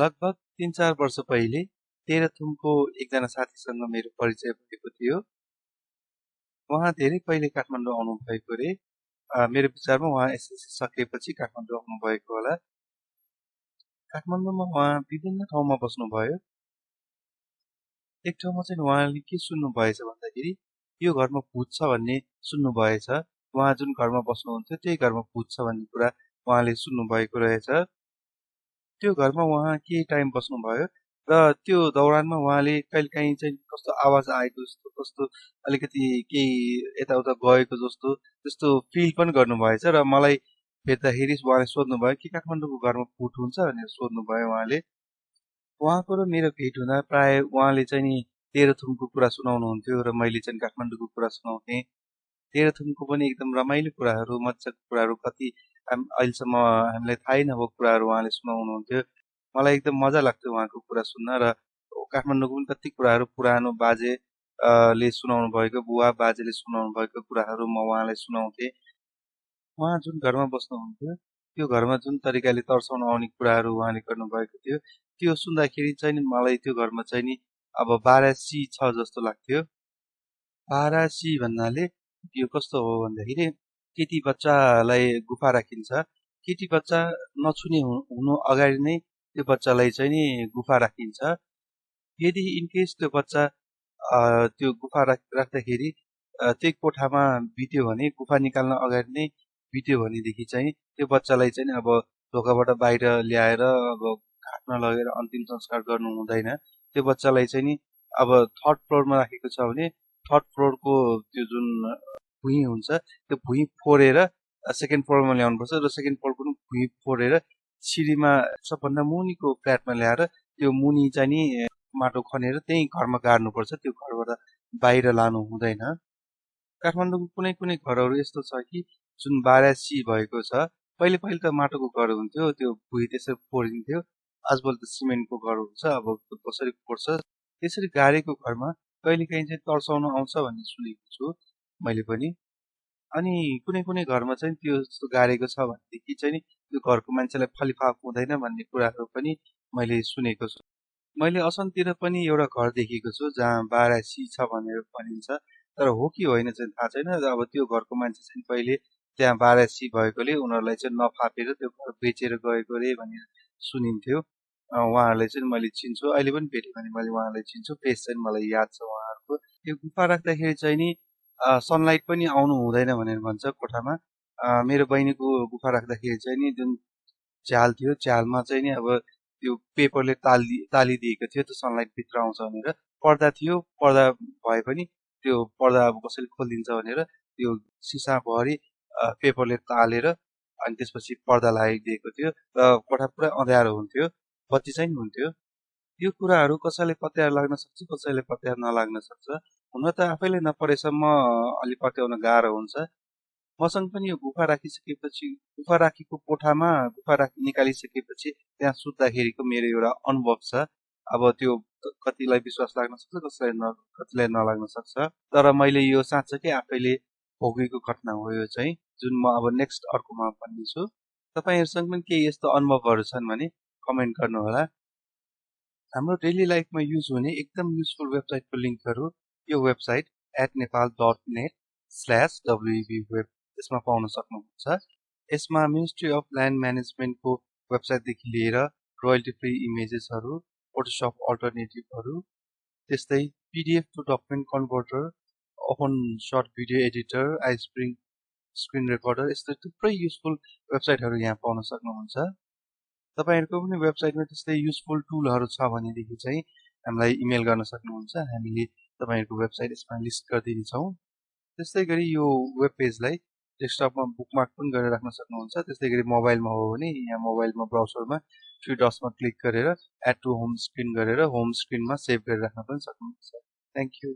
लगभग 3-4 वर्ष पहिले तेह्रथुमको एकजना साथीसँग मेरो परिचय भएको थियो। उहाँ धेरै पहिले काठमाडौँ आउनु भएको रे। मेरो विचारमा उहाँ एसएलसी सकेपछि काठमाडौँ आउनु भएको होला। काठमाडौँमा उहाँ विभिन्न ठाउँमा बस्नुभयो। एक ठाउँमा चाहिँ उहाँले के सुन्नु भएछ भन्दाखेरि यो घरमा भूत छ भन्ने सुन्नु भएछ। उहाँ जुन घरमा बस्नुहुन्थ्यो त्यही घरमा भूत छ भन्ने कुरा उहाँले सुन्नु भएको रहेछ। त्यो घरमा उहाँ केही टाइम बस्नुभयो र त्यो दौरानमा उहाँले कहिलेकाहीँ चाहिँ कस्तो आवाज आएको जस्तो, कस्तो अलिकति केही यताउता गएको जस्तो त्यस्तो फिल पनि गर्नुभएछ र मलाई भेट्दाखेरि उहाँले सोध्नुभयो कि काठमाडौँको घरमा भूत हुन्छ भनेर सोध्नुभयो उहाँले। उहाँको र मेरो भेट हुँदा प्राय उहाँले चाहिँ नि तेह्रथुमको कुरा सुनाउनुहुन्थ्यो र मैले चाहिँ काठमाडौँको कुरा सुनाउँथेँ। तेह्रथुमको पनि एकदम रमाइलो कुराहरू, मजाको कुराहरू, कति अहिलेसम्म हामीलाई थाहै नभएको कुराहरू उहाँले सुनाउनुहुन्थ्यो। मलाई एकदम मजा लाग्थ्यो उहाँको कुरा सुन्न र काठमाडौँको पनि कति कुराहरू पुरानो बाजे ले सुनाउनु भएको, बुवा बाजेले सुनाउनु भएको कुराहरू म उहाँलाई सुनाउँथेँ। उहाँ जुन घरमा बस्नुहुन्थ्यो त्यो घरमा जुन तरिकाले तर्साउन आउने कुराहरू उहाँले गर्नुभएको थियो त्यो सुन्दाखेरि चाहिँ नि मलाई त्यो घरमा चाहिँ नि अब बारासी छ जस्तो लाग्थ्यो। बारासी भन्नाले यो कस्तो हो भन्दाखेरि केटी बच्चालाई गुफा राखिन्छ। केटी बच्चा नछुने हुनु अगाडि नै त्यो बच्चालाई चाहिँ नि गुफा राखिन्छ। यदि इनकेस त्यो बच्चा त्यो गुफा राख्दाखेरि त्यही कोठामा बित्यो भने, गुफा निकाल्न अगाडि नै बित्यो भनेदेखि चाहिँ त्यो बच्चालाई चाहिँ अब ढोकाबाट बाहिर ल्याएर अब घाटमा लगेर अन्तिम संस्कार गर्नु हुँदैन। त्यो बच्चालाई चाहिँ नि अब थर्ड फ्लोरमा राखेको छ भने थर्ड फ्लोरको त्यो जुन भुइँ हुन्छ त्यो भुइँ फोरेर सेकेन्ड फ्लोरमा ल्याउनुपर्छ र सेकेन्ड फ्लोरको भुइँ फोरेर सिँढीमा सबभन्दा मुनिको फ्ल्याटमा ल्याएर त्यो मुनि चाहिँ नि माटो खनेर त्यही घरमा गाड्नुपर्छ। त्यो घरबाट बाहिर लानु हुँदैन। काठमाडौँको कुनै कुनै घरहरू यस्तो छ कि जुन बारासी भएको छ। पहिले पहिले त माटोको घर हुन्थ्यो, त्यो भुइँ त्यसरी फोरिन्थ्यो। आजभोल त सिमेन्टको घर हुन्छ। अब कसरी फोर्छ त्यसरी गाडेको घरमा कहिलेकाहीँ चाहिँ तर्साउन आउँछ भन्ने सुनेको छु मैले पनि। अनि कुनै कुनै घरमा चाहिँ त्यो जस्तो गाडेको छ भनेदेखि चाहिँ नि त्यो घरको मान्छेलाई फलिफाप हुँदैन भन्ने कुराहरू पनि मैले सुनेको छु। मैले असमतिर पनि एउटा घर देखेको छु जहाँ बारासी छ भनेर भनिन्छ, तर हो कि होइन चाहिँ थाहा छैन। अब त्यो घरको मान्छे चाहिँ पहिले त्यहाँ बारासी भएकोले उनीहरूलाई चाहिँ नफापेर त्यो घर बेचेर गएको रे भनेर सुनिन्थ्यो। उहाँहरूलाई चाहिँ मैले चिन्छु, अहिले पनि भेट्यो भने मैले उहाँलाई चिन्छु, फेस चाहिँ मलाई याद छ उहाँहरूको। त्यो गुफा राख्दाखेरि चाहिँ नि सनलाइट पनि आउनु हुँदैन भनेर भन्छ कोठामा। मेरो बहिनीको गुफा राख्दाखेरि चाहिँ नि जुन च्याल थियो, च्यालमा चाहिँ नि अब त्यो पेपरले तालिदिएको थियो, त्यो सनलाइट भित्र आउँछ भनेर। पर्दा थियो, पर्दा भए पनि त्यो पर्दा अब कसैले खोलिदिन्छ भनेर त्यो सिसाभरि पेपरले तालेर अनि त्यसपछि पर्दा लगाइदिएको थियो र कोठा पुरा अँध्यारो हुन्थ्यो, बत्ती चाहिँ हुन्थ्यो। यो कुराहरू कसैले पत्याएर लाग्न सक्छ, कसैले पत्याएर नलाग्न सक्छ। हुन त आफैले नपढेसम्म अलि पत्याउन गाह्रो हुन्छ। मसँग पनि यो गुफा राखिसकेपछि, गुफा राखेको कोठामा गुफा निकालिसकेपछि त्यहाँ सुत्दाखेरिको मेरो एउटा अनुभव छ। अब त्यो कतिलाई विश्वास लाग्न सक्छ, कतिलाई नलाग्न सक्छ। तर मैले यो साँच्चै आफैले भोगेको घटना हो यो चाहिँ, जुन म अब नेक्स्ट अर्कोमा भन्नेछु। तपाईँहरूसँग पनि केही यस्तो अनुभवहरू छन् भने कमेन्ट गर्नुहोला। हाम्रो डेली लाइफमा युज हुने एकदम युजफुल वेबसाइटको लिङ्कहरू यो वेबसाइट @nepal.net/webweb यसमा पाउन सक्नुहुन्छ। यसमा मिनिस्ट्री अफ ल्यान्ड म्यानेजमेन्टको वेबसाइटदेखि लिएर रोयल्टी फ्री इमेजेसहरू, फोटोसप अल्टरनेटिभहरू, त्यस्तै PDF to document converter, OpenShot video editor, iSpring screen recorder, यस्तो थुप्रै युजफुल वेबसाइटहरू यहाँ पाउन सक्नुहुन्छ। तपाईँहरूको पनि वेबसाइटमा त्यस्तै युजफुल टुलहरू छ भनेदेखि चाहिँ हामीलाई इमेल गर्न सक्नुहुन्छ। हामीले तपाईँहरूको वेबसाइट यसमा लिस्ट गरिदिन्छौँ। त्यस्तै गरी यो वेब पेजलाई डेस्कटपमा बुकमार्क पनि गरेर राख्न सक्नुहुन्छ। त्यस्तै गरी मोबाइलमा हो भने यहाँ मोबाइलमा ब्राउजरमा 3 डट्समा क्लिक गरेर एड टु होम स्क्रिन गरेर होम स्क्रिनमा सेभ गरेर राख्न पनि सक्नुहुन्छ। Thank you.